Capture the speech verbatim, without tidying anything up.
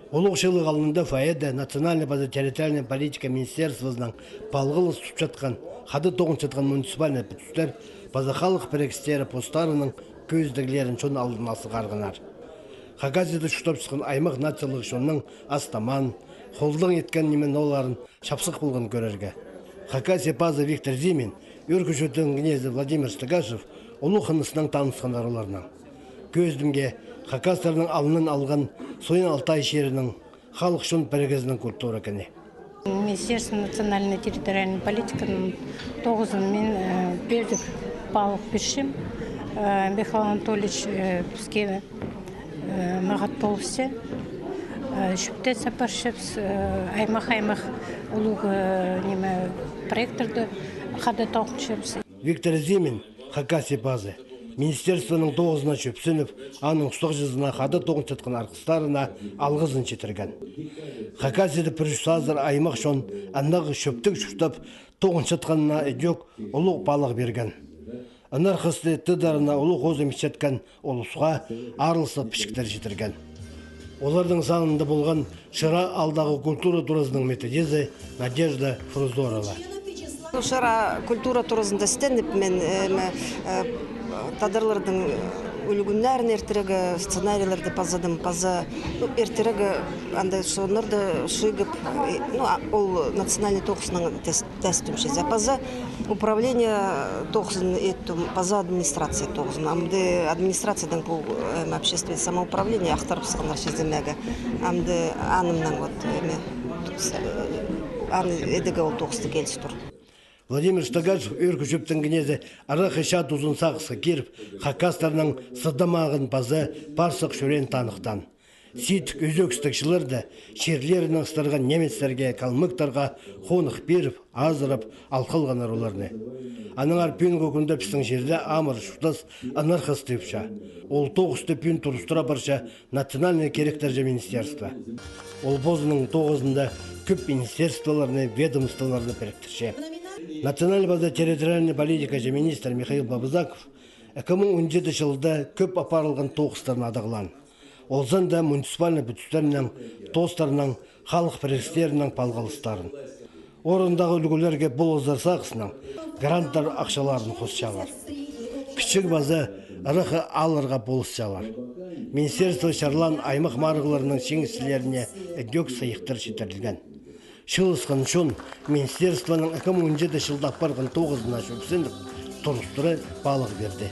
Улуғ чыылығ алнында фойеде национальнай паза территориальнай политика министерствозынаң палғалыс тутчатхан, хада тоғынчатхан муниципальнай пӱтӱстер паза халых пірігістері постарының кӧзідіглерін чон алдына сығарғаннар. Хакасияда чуртапчатхан аймах нациялығ чонның ас-тамаан, холдаң иткен ниме-нооларын чапсых полған кӧрерге. Хакасия пазы Виктор Зимин, Ӧӧркі Чӧптің кнезі Владимир Штыгашев улуғ хыныснаң танысханнар оларнаң. Кӧзідімге, хакастарның алнын алған Союн Алтай чирінің халых чон пірігізінің культура кіні. Министерство национальной территориальной политиканың тоғызын мин, э, пӧзік паалығ пирчем. Э, Михаил Анатольевич, э, піске, э, мағат полысча. Э, чӧптес апарчабыс, э, аймах-аймах улуғ, э, ниме, проекттерді хада тоғынчабыс. Виктор Зимин, Хакасия пазы, министерствоның тоғызына чӧпсініп, аның устағҷызына, хада тоғынчатхан арғыстарына алғызын читірген. Хакасияда пір чӱс азыра аймах чон андағы чӧптіг чуртап тоғынчатханына ідӧк улуғ паалағ пирген. Анар хысты тыдарына улуғ хозым итчеткен улусха аралыстығ пічіктер читірген. Оларның санында полған Шира аалдағы культура туразының методизі Надежда Фрузорова. Ну, Шира культура туразында істеніп, мин, э, ме, э, тадарларның ӱлӱкӱннерін иртірерге сценарийлерді пазадым, паза, ну, иртірерге анда соннарда шыйғып, э, ну, а, ол национальный тоғысның тес-, тестім чізе. Паза управление тоғызын иттім, паза администрация тоғызын. Амды администрациядаң пу, эм, общественное самоуправление ахтарыбысханнар чізімеге. Амды анымнаң вот, эме, с-, аны идерге ол тоғысты киліс тур. Владимир Штыгашев, Ӧӧркі Чӧптің кнезі, ыраххы чаа тузын сағысха киріп, хакастарның сыдамағын паза парсах чӱреен таныхтаан. Сидік ӱзӧкстіг чылларда чирлерін ыстырған немецтерге, калмыктарға хоных пиріп, азырап, ал халғаннар оларны. Аннаңар пӱӱнгі кӱнде пістің чирде амыр чуртас анархас тыыпча. Ол тоғысты пӱӱн турыстыра парча национальнай киректерҷе министерство. Ол позының тоғызында кӧп министерстволарны, ведомстволарны піріктірче. Национальнай паза территориальнай политикаҷа министр Михаил Бабызаков ікі муң он читі чылда кӧп апарылған тоғыстарны адағлаан. Ол санда муниципальнай пӱтӱстернең, тоостарнаң, халых пірігістерінең палғалыстарын. Орындағы ӱлгӱлерге полызар сағыснаң гранттар ахчаларын хосчалар. Пічіг паза ыраххы аалларға полысчалар. Министерство чарлаан аймах марығларының чиңісчілеріне ідӧк сыйыхтар читірілген. Чыылысхан чон министерствоның ікі муң он читі чылда апарған тоғызына чӧпсініп, турыстыра паалағ пирді.